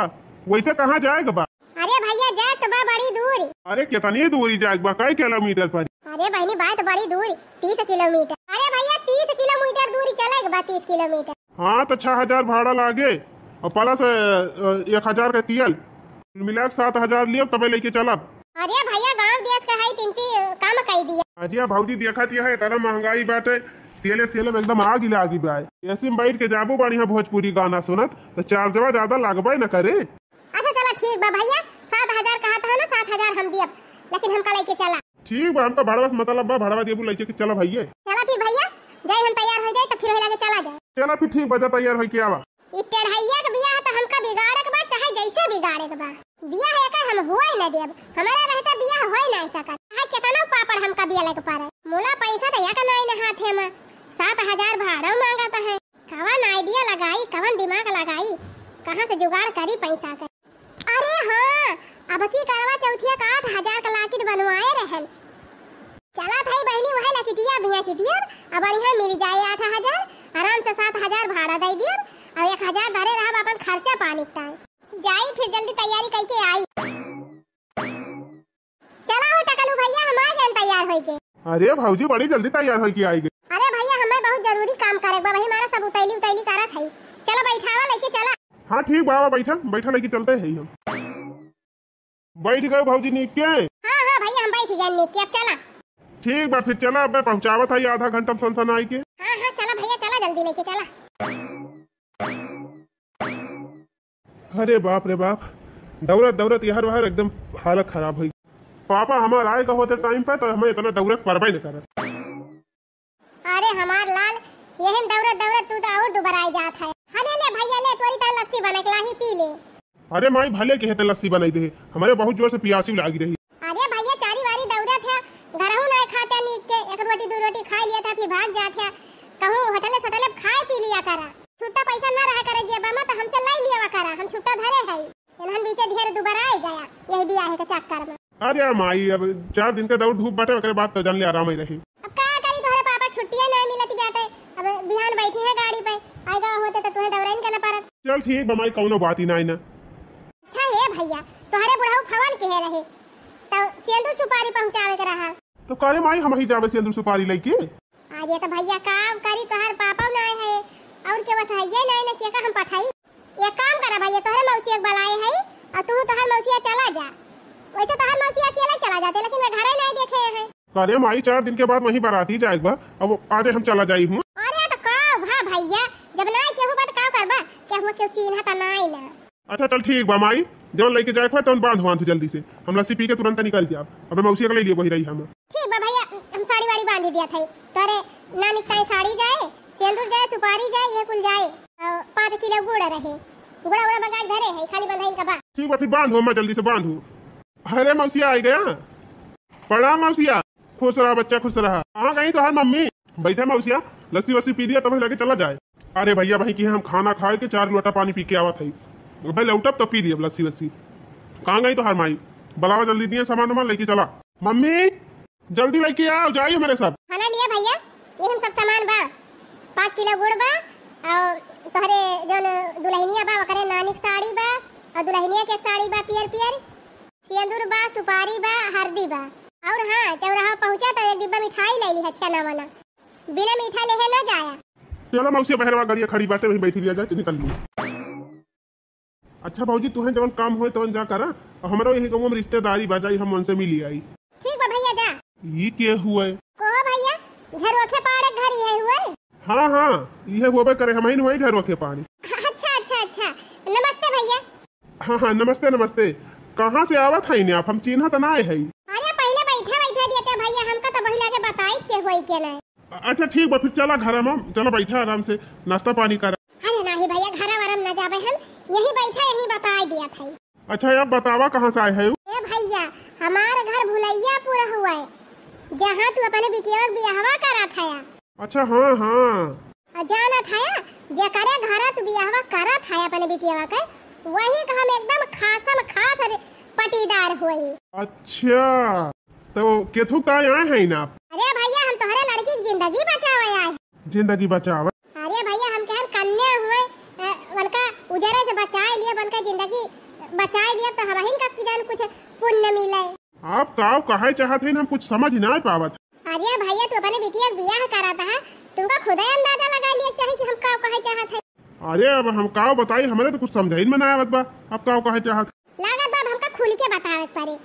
वैसे कहाँ जाए के बा? अरे भैया, जाए के बा बड़ी दूर। अरे कितनी दूरी जाए के बा, कई किलोमीटर पर? अरे बहनी, बात बड़ी दूर, तीस किलोमीटर। अरे भैया, तीस किलोमीटर दूरी चले के बा, तीस किलोमीटर। हाँ, तो छह हजार भाड़ा लागे और प्लस, अ, एक हजार के तेल, मिला के सात हजार लियो, तबे लेके चलब। अरे भैया, गांव देश के हई, तिनची कम कई दिया। अरे भौजी, देखत यह इतना महंगाई बाटे, तेले सेले में एकदम आग ही लागी बा। एसी में बैठ के जाबू बढ़िया भोजपुरी गाना सुनत, तो चार्जवा ज्यादा लगबे न करे। अच्छा चला ठीक बा भैया, सात हजार कहत है ना, सात हजार हम दियब, लेकिन हमका लेके चला। ठीक बा, हमका भाड़वा से मतलब बा, भाड़वा देबू, लेके के चला भैया। चला फिर भैया, जाए हम तैयार हो जाए तो फिर वही लगे चला जाए। चला फिर ठीक बा, जा तैयार होई के आवा। ई टेढ़ैया के बियाह तो हमका बिगाड़े के बा, चाहे जैसे बिगाड़े के बा। बियाह एकर हम होए न देब, हमारा रहता बियाह होए ना सकत। चाहे केतनो पापड़ हमका बिया लग पड़े, मुला पैसा तो एक नाई न हाथे में, सात हजार भाड़ो मांगत है। कवन आइडिया लगाई, कवन दिमाग लगाई, कहाँ से जुगाड़ करी पैसा के? अरे हाँ, अब की करवा चौथिया का आठ हजार का लाकिट बनवाए रहन। चला थाई बहिनी, वह लकिटिया बिया चितिया, अब बढ़िया मिल जाए आठ हजार, आराम से सात हजार भाड़ा दे दिया, और एक हजार धरे रहब अपन खर्चा पानी का। जाई फिर जल्दी तैयारी करके आई। चला हो टकलू भैया, हम आ गए तैयार होइके। अरे भौजी, बड़ी जल्दी तैयार होइके आई गई। अरे भैया, हमें बहुत जरूरी काम करे के बा, वही हमारा सब उतैली उतैली करत है। चला बैठावा लेके चला। हाँ ठीक बा, बैठा बैठा लेके चलते हैं हम। बैठ गए भौजी नीक के? हाँ हाँ भैया, हम बैठ गए नीक के, अब चला। ठीक बा, फिर चला, अब मैं पहुँचावत है आधा घंटा में सनसन आई के। हाँ हाँ, चला भैया, चला जल्दी लेके चला। अरे बाप रे बाप, दौड़त दौड़त यहर वहर एकदम हालत खराब होई। पापा हमार आए का होते टाइम पे तो हमें इतना दौड़े के परबे न करत। अरे हमार लाल, यही में दौड़त दौड़त तू तो और दुबराई जात है। हने ले भैया, ले तोरी तार लस्सी बना के लाही, पी ले। अरे माई, भले के हेते लस्सी बनाई दे, हमारे बहुत जोर से पियासी लागी रही। अरे भैया, चारी वारी दौड़त है, घरहू ना खाते नीक के, एक रोटी दो रोटी खा लिया था, फिर भाग जात है। कहूँ होटले सोटले खाए पी लिया करा, छुट्टा पैसा ना रहा करे जेबा में तो हमसे लाई लिया करा, हम छुट्टा धरे है। इन्हन बीचे ढेर दुबराई गया यही बियाह के चक्कर में। अरे माई, अब चार दिन के दौड़ धूप बाटे, ओकरे बाद तो जान ले आराम ही रही। अब का करी, तोहरे पापा छुट्टिए नहीं मिलत बाटे। अब बिहान बैठी है गाड़ी पे, आएगा होते तो तुम्हें दौड़ाइन के न परत। चल ठीक बा माई, कौनो बात ही नहीं ना। अच्छा हे भैया, तोहरे बुढ़ऊ फवन के है रहे, तो सेंदूर सुपारी पहुँचावे के रहा। तो करे माई, हम ही जावे सेंदूर सुपारी लेके। अरे तो भैया का करी, तोहर पापा ना आए है और के बस हइये ना, ना के का हम पठाई। एक काम करा भैया, तोहरे मौसी एक बुलाए है और तू तोहर मौसिया चला जा। वैसे तोहर मौसिया अकेले चला जाते, लेकिन मैं घरे नहीं देखे हैं। अरे माई, चार दिन के बाद वहीं बाराती जाएक बा, अब आज हम चला जाई हूँ। अरे तो का भा भैया, जब ना केहू बट का करबा, केहू केहू चीन्हा त नाई ना। अच्छा चल ठीक बा माई, जवन लेके जाए के बा तवन बांध वांध जल्दी से, हम लस्सी पी के तुरंत निकल जाब। अबे मौसी के ले लिए वही रही हम। ठीक बा भैया, हम साड़ी वाड़ी बांध दिया था, तोरे नानी ताई साड़ी जाए, सेंदूर जाए, सुपारी जाए, ये कुल जाए, और पाँच किलो गुड़ रहे, गुड़ा उड़ा मंगा के धरे है, खाली बंधाइन का बा। ठीक बा, फिर बांध हो, मैं जल्दी से बांध हूँ। अरे मौसिया आ गया। प्रणाम मौसिया। खुश रहा बच्चा, खुश रहा। कहाँ गई तोहार मम्मी? बैठे मौसिया, लस्सी वस्सी पी लिया तब लगे चला जाए। अरे भैया, वहीं की हम खाना खाए के चार लोटा पानी पी के आवत है। अबे लौटब तो पी लियब लस्सी वस्सी। कहाँ गई तोहार माई? बुलावा जल्दी, दिए सामान वामान लेके चला। मम्मी, जल्दी लेके आओ, जाई हमारे सब। खाना लिए भैया, ये हम सब सामान बा, पाँच किलो गुड़ बा, और तोहरे जौन दुल्हनिया बा ओकरे नानी के साड़ी बा, और दुल्हनिया के साड़ी बा पियर पियर, सेंदूर बा, सुपारी बा, हरदी बा। और हाँ, चौराहा पहुँचा तो एक डिब्बा मिठाई ले ली है, छेना वना। बिना मीठा लेहे ना जाया। चलो मौसी, बहरवा गड़िया खड़ी बाटे, वहीं बैठी लिया जाए, निकल ली। अच्छा भौजी, तुहे जवन काम होए तवन जा करा, और हमरो यही गाँव में रिश्तेदारी बा, जाई हम उनसे मिली आई। ठीक बा भैया, जा। ई के हुए? को भैया, झरोखे पाड़े घर ही है हुए? हाँ हाँ, इहे हुए करे, हम ही हुए झरोखे पानी। अच्छा अच्छा अच्छा, नमस्ते भैया। हाँ, हाँ, नमस्ते, नमस्ते। कहाँ से आवत है इन्हें आप? हम चिन्हत ना है। अरे, पहिले बैठा, बैठा देते भैया, हमका तो वही लगे बताई के होई के नहीं। अ-, अच्छा, ठीक बा, फिर चला घर में, चला बैठा आराम से, नाश्ता पानी करा। अरे नहीं भैया, घर वरम ना जाबे हम, यही बैठा, यही बताई दिया था। अच्छा, अब बतावा कहाँ से आए है? ए भैया, हमार घर भुलैयापुर हुआ है, जहाँ तू अपने बिटिया के बियाहवा करा था। अच्छा, हाँ, हाँ। आ, जानत हया, जेकरे घरा तू बियाहवा करत है अपने बिटियावा के, वही का हम एकदम खासम खास रे-, पटीदार होई। अच्छा, तो केथू का आए हैं ना आप? अरे भैया, हम तोहरे लड़की की जिंदगी बचावे आए हैं। जिंदगी बचावे? अरे भैया, हम कहन कन्या हुए, अ, उनका उजरे से बचाए लिए, उनका जिंदगी बचाए लिए, तो हमहिन का जान कुछ पुण्य मिले। आप का कहे चाहत हैं, हम कुछ समझ ना पावत। अरे भैया, तू अपने बिटिया के बियाह कराता है, तुमका खुदे अंदाजा लगा लिया चाहे कि हम का कहे चाहत है। अरे अब हम का बताई, हमरे तो कुछ समझाइन में ना आवत बा, आप का कहे चाहत। लागत बा अब हमका खुल के बतावे के पड़े।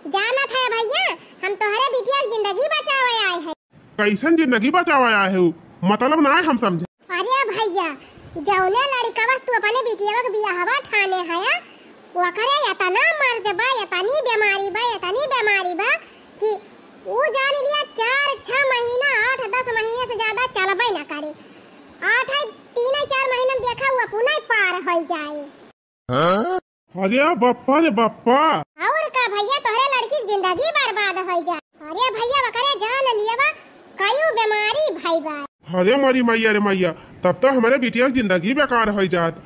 जानत है भैया, हम तोहरे बिटिया के जिंदगी बचावे आए हैं। कैसन जिंदगी बचावे आए हो, मतलब ना है हम समझे। अरे भैया, जौने लड़कवा से तू अपने बिटिया के बियाहवा ठाने है, ओकरे इतना मर्ज बा, इतनी बीमारी बा, इतनी बीमारी बा कि ऊ जान लिया चार छह महीना, आठ दस महीने से ज्यादा चलबे ना करे। आठ है, तीन है, चार महीना में देखा ऊ अपना ही पार हो जाए। अरे बप्पा रे बप्पा। और का भैया, तोहरे लड़की की जिंदगी बर्बाद हो जाए। अरे भैया, ओकरे जान लिया बा, कई बीमारी भई बा। अरे मोरी मैया रे मैया, तब तो हमारे बिटिया की जिंदगी बेकार हो जात।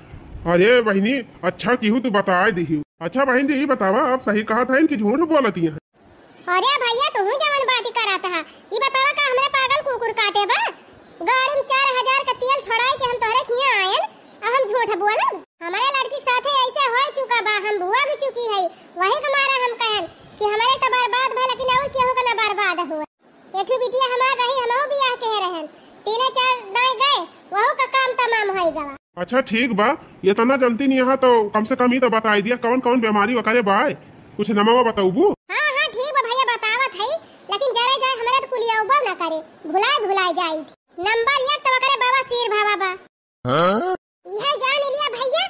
अरे बहिनी, अच्छा किहू तू बताए दिहू। अच्छा बहिन जी, ई बतावा, आप सही कहत हैं कि झूठ बोलत हैं? अरे भैया, तुहू जवन बात करत हा, ई बतावा का हमरा पागल कुकुर काटे बा? गाड़ी में चार हजार का तेल छोड़ाई के हम तोहरे खिया आयन, आ हम झूठ बोलब? हमारे लड़की के साथे ऐसे हो चुका बा, हम भुआ भी चुकी है, वही के मारे हम कहन कि हमारे तो बर्बाद भा, लेकिन और केहू का ना बर्बाद हुआ। एठू बिटिया हमार रही, हमहू बियाह के रहन, तीने चार दाई गए, वहू का काम तमाम होई गवा। अच्छा ठीक बा, इतना जनती नहीं यहाँ तो कम से कम ई तो बताई दिया कौन कौन बीमारी वगैरह बा, कुछ नमवा बतौबू? हाँ हाँ ठीक बा भैया, बतावत है, लेकिन जरे जाए हमारे तो कुलिया उबा ना करे, भुलाए भुलाए जाई। नंबर एक तो वगैरह बवासीर भवा बा। हाँ? यह जान लिया भैया,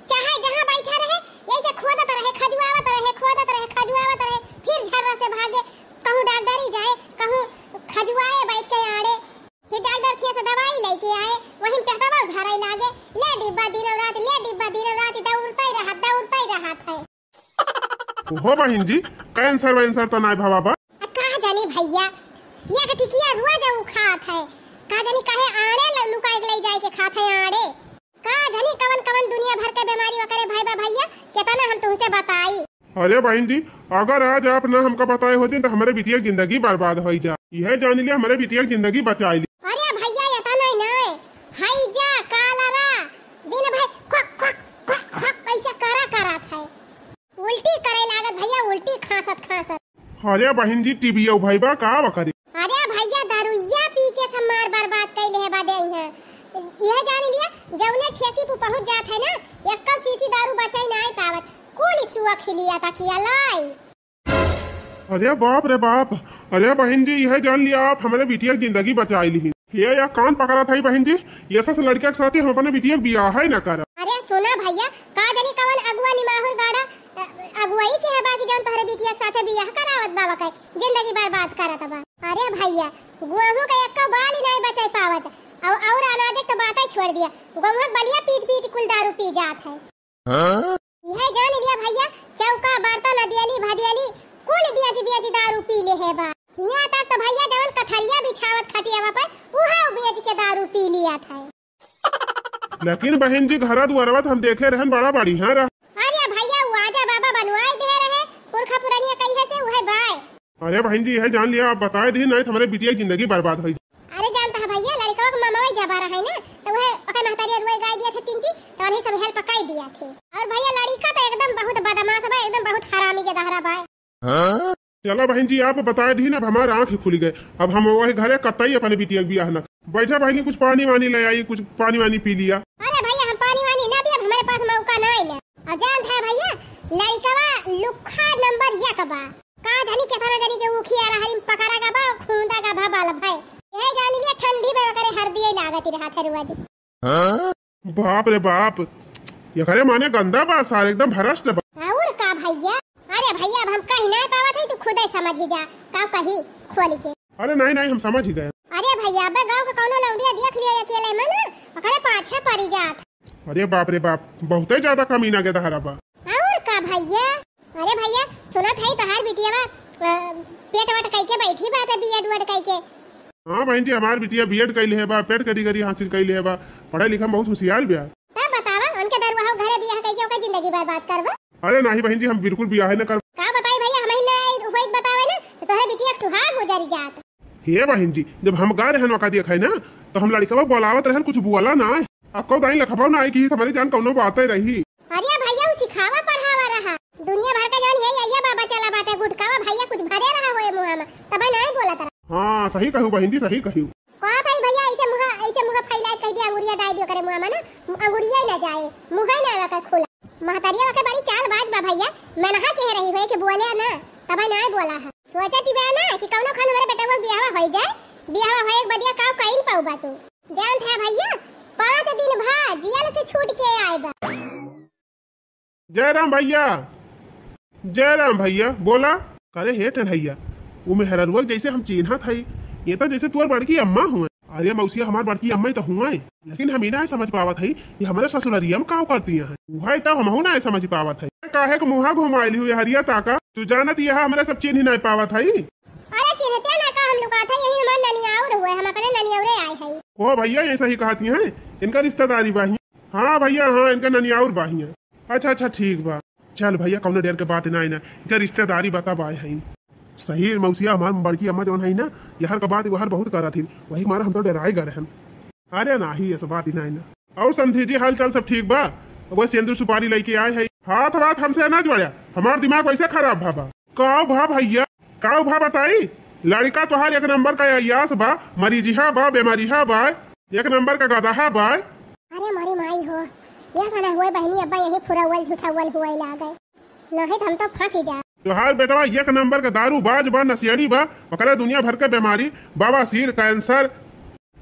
चाहे जहाँ बैठा रहे, यही से खोदत रहे, खजुआवत रहे, खोदत रहे, खजुआवत रहे, फिर झर्रा से हो बहिन जी, कैंसर वैंसर तो नाय भवा बा? आ, का जानी भइया, एक टिकिया रोज उ खात है, का जानी काहे आड़े ल-, लुकाइ के लइ जाइ के खात है आड़े। का जानी कवन कवन दुनिया भर के बेमारी ओकरे भय बा भइया, केतना हम तुहसे बताई। अरे बहिन जी, अगर आज आप ना हमका बताए होतिन त हमरे बिटिया के जिंदगी बर्बाद होइ जा। इहे जान लिया, हमरे बिटिया के जिंदगी बचाइ ली। अरे भइया, एतना ही नाय, हैजा, कालरा, दिन भर खोक, खोक, खोक, खोक कइसे करा करत है। उल्टी करे लागत भइया, उल्टी खांसत खांसत। अरे बहिन जी, टीबीए भई बा का बा करे? अरे भइया, दारुइया पी के सब मार बर्बाद कइ लेहे बा देइ है। इहे जान लिया, जउने ठेकी पे पहुंच जात है ना, एक्को शीशी दारू बचाइ नाहीं पावत, कुल सुआ खिलिया तकिया लाई। अरे बाप रे बाप, अरे बहिन जी, इहे जान लिया आप हमरे बिटिया के जिंदगी बचाइ लिही। ये या कान पकड़त है बहिन जी, ये सब लड़किया के साथे हम अपने बिटिया के बियाह ही ना करब। अरे सुना भइया, का जानी कवन अगुआ निमाहुर गाड़ा, अ, अगुआई के है बा कि जौन तोहरे बिटिया के साथे बियाह करावत बा, ओके जिंदगी बर्बाद करत बा। अरे भइया, गेहूं के एक्को बाली नाहीं बचाइ पावत, अउ, अउर अनाज के तो बात ही छोड़ दिया, गेहूं के बलिया पीट पीट कुल दारू पी जात है। हाँ? इहे जान लिया भइया, चौका, बर्तन, अदियली, भदियली, कुल बेच बेच दारू पी लेहे बा। हियां तक तो भइया जवन कथरिया बिछावत खटियावा पर, उहाउ बेच के दारू पी लिया था। लेकिन बहिन जी, घरा दुआरवा त हम देखे रहन, बड़ा बढ़िया रहा। अरे भइया, उ आजा बाबा बनवाइ देहे रहे, पुरखा पुरनिया कहिए से उहे बाय। अरे बहिन जी, इहे जान लिया, आप बताइ दिही, नाहीं त हमरे बिटिया के जिंदगी बर्बाद होइ जाई। अरे जानत है भइया, लड़िकवा के ममवा जब रहे ना, त उहे ओकर महतारी अरुआ गाय दिया थे तीन जी, त उन्हीं सब हेल्प कइ दिया थे। अउर भइया, लड़िका त एकदम बहुत बदमाश बा, एकदम बहुत हरामी के दहरा बा। हाँ? चला बहिन जी, आप बताइ दिही ना, अब हमार आँख ही खुलि गए। अब हम वही घरे कतई अपने बिटिया के बियाह न। बैठा बहिन जी, कुछ पानी वानी लइ आई, कुछ पानी वानी पी लिया। अरे भइया, हम पानी वानी ना पियब, हमरे पास मौका नाहीं ना। अउर जानत है भइया, लड़िकवा लुक्खा नंबर एक बा। का जानी केतना जनी के उखिया रहरी में पकड़ा गा बा, खूंदा गा भा बाल भाई। इहे जान लिया ठंडी में ओकरे हरदिये लागत रहत है रोज। हाँ? बाप रे बाप, एकरे माने गंदा बा सार, एकदम भ्रष्ट बा। अउर का भइया? अरे भइया, अब हम कहि नाहीं पावत है, तू खुदे समझि जा, का कही खोलि के। अरे नाहीं, नाहीं, हम समझि गए। अरे भइया, अबे गाँव के कउनो लौंडिया देख लिया अकेले में ना, ओकरे पाछे परि जात। अरे बाप रे बाप, बहुते ज्यादा कमीना के दहरा बा। अउर का भइया? अरे भइया, सुनत है तोहार बिटिया बा, अ, पेट वट कइके बैठी बा, त बीएड वड कइके। हाँ बहिन जी, हमार बिटिया बीएड कइ लेहे बा, पेट के डिग्री हासिल कइ लेहे बा, पढ़े लिखे में बहुत होशियार बिया। तब बतावा, उनके दरुआ हो घरे बियाह कइके ओकर जिंदगी बर्बाद करबा? अरे नाहीं बहिन जी, हम बिल्कुल बियाह न करब। का बताई भइया, हमही ना होइत बतावे ना, त तोहरे बिटिया के सुहाग उजरि जात। हे बहिन जी, जब हम गए रहन ओका देखे ना, त हम लड़िकवा बोलावत रहन, कुछ बोला ना। अक्को दाई लखबौ ना आई कि हमरे जान कउनो बाते रही। अरे भइया, उ सिखावा पढ़ावा रहा। दुनिया भर का जौन है, ये बाबा चला बाटे गुटकावा भइया, कुछ भरे रहा होए मुहा में, तबे नाहीं बोलत रहा। हाँ, सही कहू बहिन जी, सही कहू। का भाई भइया, अइसे मुहा, अइसे मुहा फैलाए कहि दिया, अंगुरिया डाइ दियो करे मुहा में ना, अंगुरिया ना जाए, मुहा ना आवे का खुला। महतरिया के बड़ी चालबाज बा भइया, मनहा के रही होए कि बोले ना, तबे नाहीं बोला है। सोचत ही बा ना कि कउनो खान हमरे बेटवा के बियाहवा होइ जाए, बियाहवा होए के बदिया का कइन पाउबा तू। जानत है भइया, पाँच दिन भा जेल से छूट के आए बा। जय राम भइया, जय राम भइया, बोला। करे हे ठेठैया, उ मेहररुआ जइसे हम चीन्हत हई, ये तो जइसे तोर बड़की अम्मा हुए। अरे मौसिया, हमार बड़की अम्मा ही तो हुए, लेकिन हम ई ना समझ पावत हई कि हमरे ससुररिया में का करती हैं। उहे तो हमहू ना समझ पावत हई। काहे के मुहा घुमाइली हुई हरिया ताका, तू जानत यह हमरे सब चीन्ह ही ना पावत हई। अरे चिन्हते ना का हम लुकात है, यही हमार ननियाउर हुए, हम अपने ननियाउरे आए हई। ओ भइया, ये सही कहती हैं, इनका रिश्तेदारी बाही। हाँ भइया, हाँ, इनका ननियाउर बाही है। अच्छा, अच्छा, ठीक बा। चल भइया, कउनो डर के बात ना है ना, इनका रिश्तेदारी बता बाय है। सही मौसिया, हमार बड़की अम्मा जौन है ना, यहर का बात वहर बहुत करत हिन, वही मारा हम तो डराए गए रहन। अरे नाही, ऐसा बात ही ना है ना। और समधी जी, हाल चाल सब ठीक बा? वह सेंदूर सुपारी लइके आए है। हाथ वाथ हमसे ना जोड़्या, हमार दिमाग वैसे खराब भा बा। काव भा भइया, काव भा बताई? लड़िका तोहार एक नंबर का अय्यास बा, मरीजिहा बा, बेमारिहा बा, एक नंबर का गदहा बा। अरे मोरी माई हो, यह सना हुए बहिनी अब्बा यही फुरौल झुठौल हुए लागे, नहीं तो हम तो फंसी जा। तोहार बेटवा एक नंबर का दारू बाज बा, नशेड़ी बा, ओकरे दुनिया भर के बेमारी, बवासीर, कैंसर,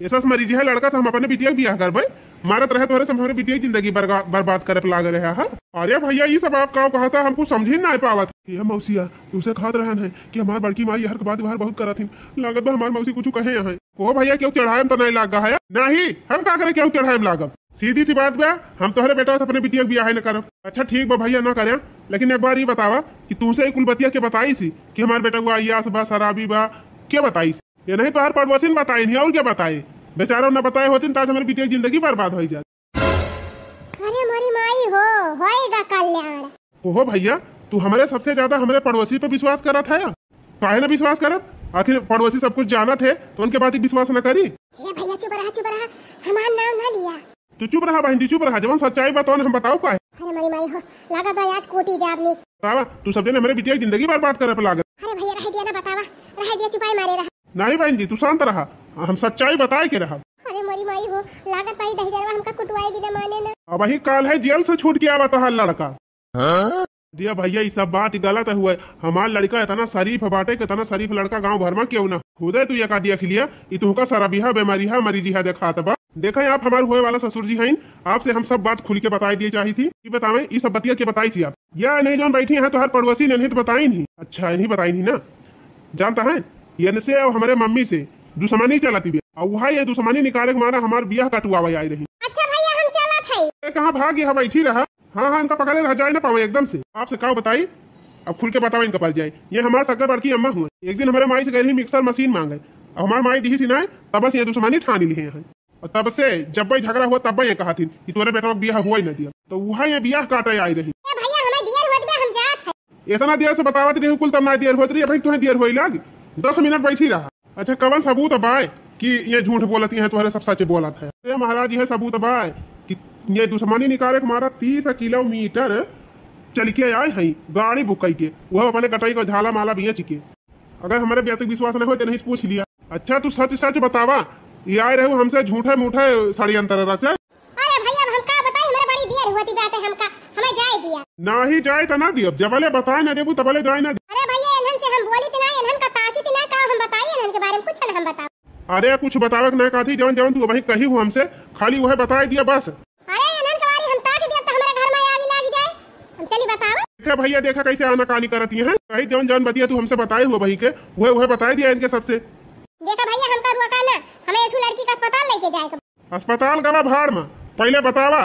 एसस मरीजिहा लड़का से हम अपने बिटिया के बियाह करबे। मारत रहे तोहरे से हमरे बिटिया की जिंदगी बर्गा-, बर्बाद करे पे लागे रहे हा। अरे भइया, ई सब आप का कहता, हम कुछ समझी ना पावत। ये मौसिया, तुमसे कहत रहन है कि हमार बड़की माई यहर के बात वहर बहुत करत हिन। लागत बा हमार मौसी कुछ कहे है। ओ भइया, केहू चढ़ाए में तो नहीं लाग है? नहीं, हम का करे केहू चढ़ाए में लागब? सीधी सी बात बा, हम तोहरे बेटवा से अपने बिटिया के बियाह न करब। अच्छा ठीक बा भैया, ना करे, लेकिन एक बार ई बतावा कि तुमसे ई कुल बतिया के बताइस कि हमार बेटवा अय्यास बा, शराबी बा, के बताइस? ये नहीं तोहार पड़ोसिन बताइन ही, और के बताए? बेचारा न बताए होतिन त आज हमरे बिटिया के जिंदगी बर्बाद होइ जात। अरे मोरी माई हो, होएगा कल्याण। ओहो भैया, तू हमरे सबसे ज्यादा हमरे पड़ोसी पे विश्वास करत है, काहे ना विश्वास करब? आखिर पड़ोसी सब कुछ जानत है, तो उनके बात ही विश्वास न करी। हे भैया चुप रहा, चुप रहा, हमार नाम ना लिया। तू चुप रहा बहन जी, चुप रहा, जवन सच्चाई बा तवन हम बताओ काहे। अरे मोरी माई हो, लागत बा आज कूटी जाब नी। बतावा, तू सब जने हमरे बिटिया के जिंदगी बर्बाद करे पे लागत। अरे भैया रह दिया ना, बतावा, रह दिया, चुपाई मारे रहा। नहीं बहन जी, तू शांत रहा, हम सच्चाई बताए के रहा। अरे मोरी माई हो, लागत बा ई दहिजरवा हमका कुटवाए बिना माने ना। अबही काल है जेल से छूट के आवा तोहार लड़का। दिया भैया, ई सब बात गलत हुए। हमार लड़का इतना शरीफ बाटे, कितना शरीफ लड़का गांव भर में केहू ना। खुदे तू एका देख लिया, ई तुहका शराबिहा, बेमारिहा, मरीजिहा देखात बा। देखे आप हमार हुए वाला ससुर जी हईन, आपसे हम सब बात खुल के बताए दिए चाही थी। ई बतावे, ई सब बतिया के बताई थी आप? या नहीं जौन बैठी हैं तोहार पड़ोसी ने, इन्हीं तो बताई नहीं। अच्छा, इन्हीं बताई नहीं ना। जानता है, इनसे और हमरे मम्मी से दुश्मनी चलती बे। और वह ये दुश्मनी निकाले के मारा हमार बियाह कटवावे आई रही। अच्छा भैया, हम चलत है। ए, कहाँ भाग गया, बैठी रहा। हाँ, हाँ, इनका पकड़े रह जाए ना पावे एकदम से। आपसे का बताई, अब खुल के बतावे इनका पर जाए। ये हमार सगै बड़की अम्मा हुए। एक दिन हमारे माई से गई रही मिक्सर मशीन मांगे, अब हमार माई दिही थी ना, तब से ये दुश्मनी ठानी ली है। और तब से जब भी झगड़ा हुआ तब भी ये कहा थी कि तोरे बेटवा के बियाह हुआ ही ना दिया, तो वह ये बियाह काटे आई रही। ए भैया, हमें दियर होत बा, हम जात है। इतना देर से बतावत रही कुल, तब ना देर होत रही, अबही तुम्हें देर होई लाग। दस मिनट बैठी रहा। अच्छा, कवन सबूत बाय कि ये झूठ बोलती हैं, तुम्हारे सब सच बोलत है? अरे महाराज, ये सबूत बाय कि ये दुश्मनी निकाले के मारा तीस किलोमीटर चल के आए हैं गाड़ी बुक करके, वह अपने गटई को झाला माला बेच के। अगर हमारे बेटे के विश्वास न हो तो नहीं से पूछ लिया। अच्छा, तू सच सच बतावा, ये आए रहे हमसे झूठे मूठे षड्यंत्र रचे? अरे भैया, अब हम का बताई, हमारे बड़ी देर होती बाटे, हमका, हमें जाए दिया। नाही जाए त ना दियब, जबले बताए ना देबू तबले जाए ना। अरे भैया, इन्हन से हम बोली ती ना, इन्हन का ताकी ती ना, का हम बताई इन्हन के बारे में, कुछ ना हम बताओ। अरे कुछ बतावे के ना कहती, जवन जवन तू अबही कही हो हमसे, खाली वह बताए दिया बस। अरे इन्हन के बारे हम ताकी दियब त हमारे घर में आग लाग जाए, हम चली बताओ। देखा भैया, देखा कैसे आनाकानी करती हैं, कही जवन जवन बतिया तू हमसे बताए हो अबही के, वह वह बताए दिया इनके सबसे। देखा भैया, हमका रोका ना, हमें एक ठो लड़की का अस्पताल लेके जाए के। अस्पताल गवा भाड़ में, पहले बतावा।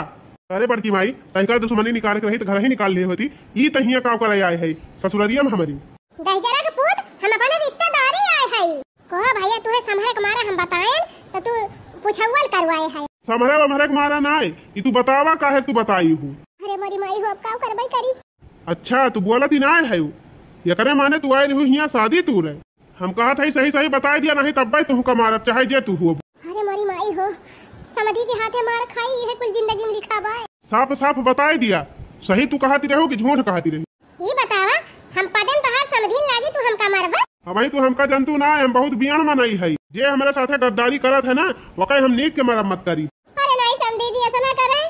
अरे बड़की माई, तहिका दुश्मनी निकाले के रही तो घर ही निकाल लिए होती। ई तहिया का करे आए है ससुररिया में हमारी? दहिजरा के पूत, हम अपने रिश्तेदारी आए है। कहो भैया, तुहे समहरे के मारा हम बताएन तो तू पुछौल करवाए है। समहरे वमहरे के मारा ना है, ई तू बतावा काहे तू बताई हूँ। अरे मोरी माई हो, अब का करबई करी? अच्छा, तू बोलत ही ना है, एकरे माने तू आए रहू हियाँ शादी तू रहे। हम कहत हई सही सही बताई दिया, नहीं तब्बे तुहका मारब, चाहे जे तू हो। अरे मोरी माई हो, समधी के हाथे मार खाई, यह कुल जिंदगी में लिखा बाय। साफ साफ बताई दिया, सही तू कहती रहू कि झूठ कहती रहू? ई बतावा, हम पदन तोहार समधिन लागी, तू हमका मारबा? अबही तू हमका जनतू ना, हम बहुत बियान मनई हई। जे हमरे साथे गद्दारी करत है ना, वके हम नीक के मरम्मत करी। अरे नहीं समधी जी, ऐसा ना करे।